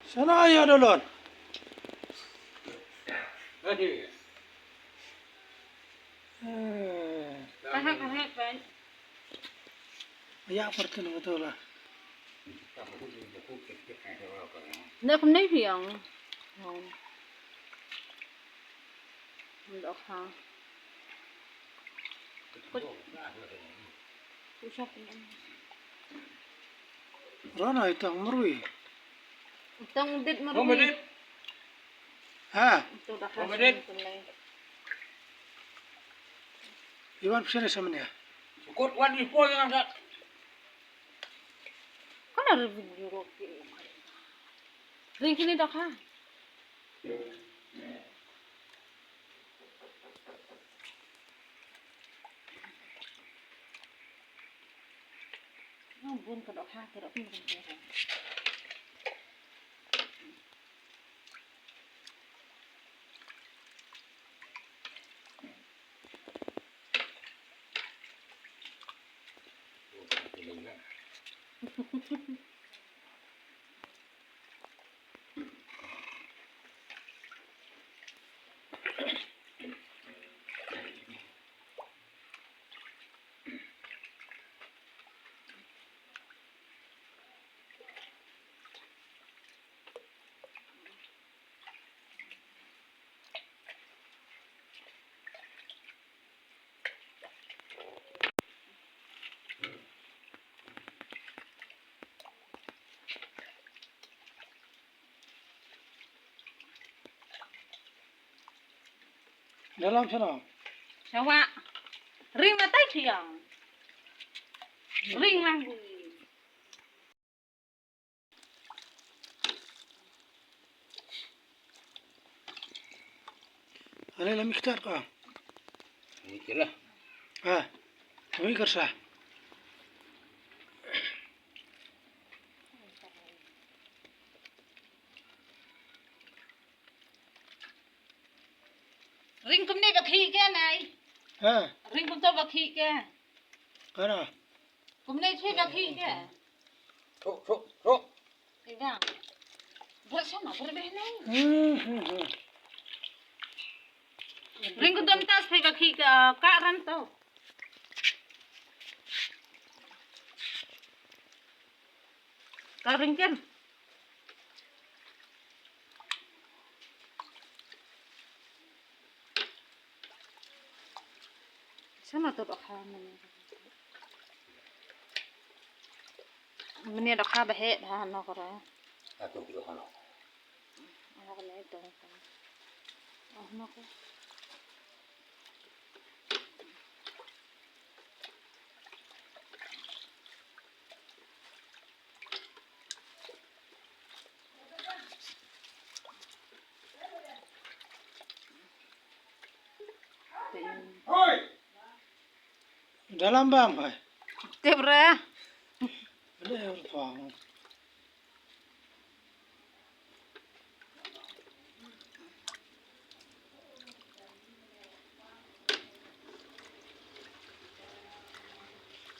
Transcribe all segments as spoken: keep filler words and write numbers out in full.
Sana ya dolon. Eh. Kahak, kahak, kan. Ya, pertin betul lah. Nda kumne phi ong. Oh. Nda ha. Rana itang marui. Itang dit marui. Ha? Itu dah. Iwan pisa ni samanya. Kot wan ni po yang angkat. Kan ada video kok. Ring kini dah ha. Bun ka dohkha ka dohkha. Dalam sana. Sawa. Ring matai siang. Ring lang bui. Ale lami kitar ka. Ini kira. Ah, kami kersa. Ring kumne ba khi ke nai. Ha. Ring kumto ba khi ke. Kana. Kumne che ba khi ke. Thuk, thuk, thuk. Ida. Ber sama, ber beh nai. Hmm, hmm, hmm. Ring kumto tas phe ba khi ke, ka ran to. Ka ring ken. Sana to dohkha mene. Mene dohkha ba he da no kore. Atu dohkha no. Ano ko ne to. Ano ko. Dalam bam hai. Tip re. Ada yang bam.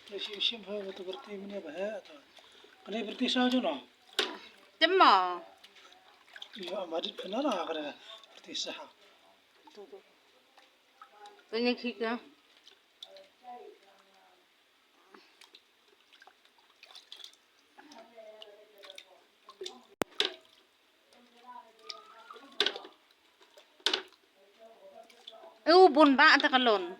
Te shim shim ha, to berti mene ba ha to. Kane berti sa jo no. Tema. Yo, amadit pena na kane berti sa. Kane khika. U bun ba ta kalon.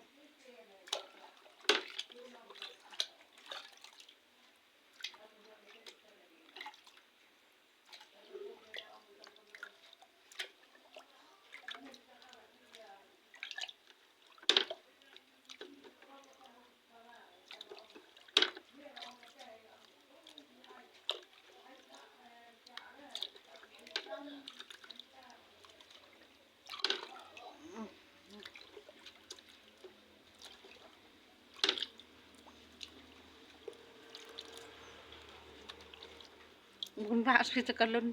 Bun ba shi ta kalon.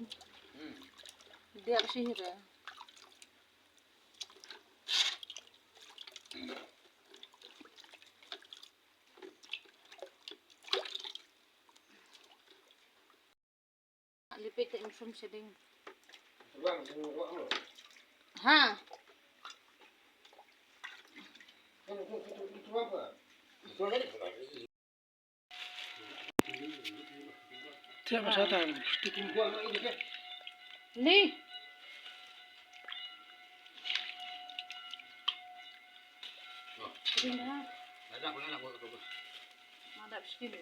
Dia shi hira. Lip Pete mushum seding. Ha. Tiap masa dah. Ni. Seding ha. Madap sikit.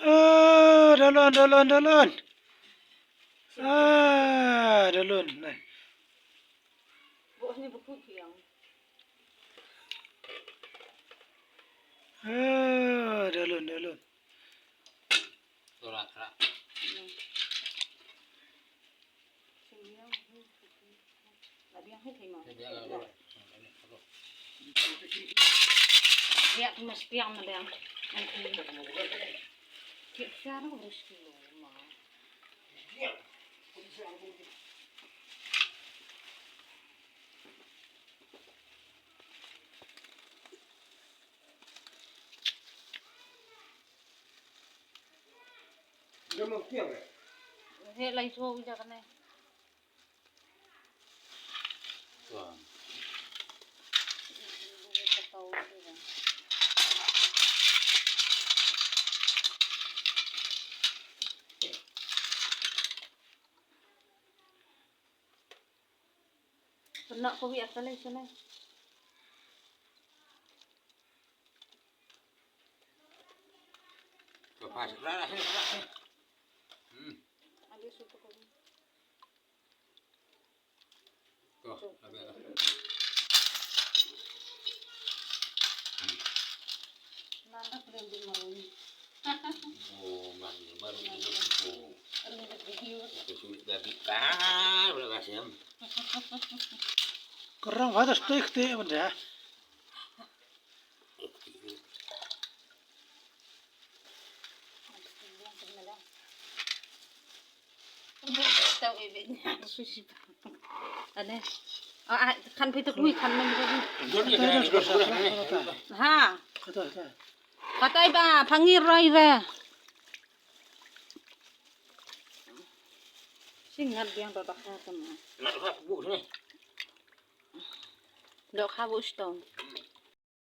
Ah, dalon, dalon, dalon. Ah, dalon. Nah. Ah, dalon, dalon. He lai so uja kane. Kena ko wi asal sini. Lepas, lah, lah, sini, lah, sini. Hmm. Ambil susu ko wi. Tuh, ambil lah. Mana kena ambil malu ni? Oh, mana baru ini. Oh. Ada video. Itu sulit dah bikar, udah kasih. Kurang ada steak, steak benda. Ane. Ah, ah, kan phi tu kui kan men. Ha. Katai ba phangi roi ba. Singat biang ba ba ka ma. Dok ha bu stone.